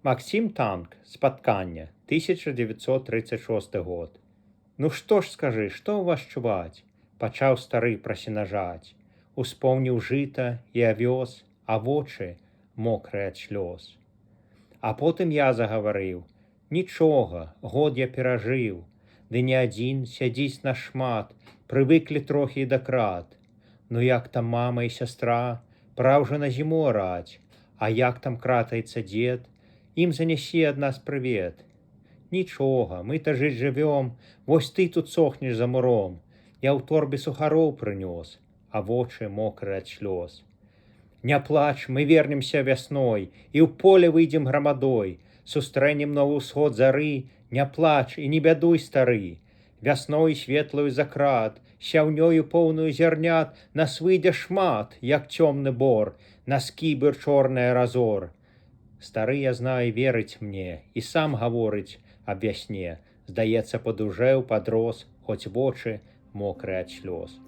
Максім Танк, «Спатканне», 1936 год. Ну што ж, скажы, што ў вас чуваць? Пачаў стары пра сенажаць. Успомніў жыта і авёс, а вочы мокрыя ад слёз. А потым я загаварыў: «Нічога, год я перажыў, ды не адзін, сядзіць нас шмат, прывыклі трохі і да крат. Ну як там мама і сястра, пора ўжо на зіму араць, а як там кратаецца дзед, ім занясі ад нас прывет. Нічога, мы-то жыць жывём, вось ты тут сохнеш за муром. Я ў торбе сухароў прынёс», а вочы мокрыя ад слёз. Не плач, мы вернемся вясной і ў поле выйдзем грамадой, сустрэнем новы ўсход зары, не плач і не бядуй, стары. Вясной светлаю за крат, сяўнёю поўную зярнят, нас выйдзе шмат, як цёмны бор, на скібы чорная разор. Стары, я знаю, верыць мне і сам гаворыць аб вясне. Здаецца, падужэў, падрос, хоць вочы мокрыя ад слёз.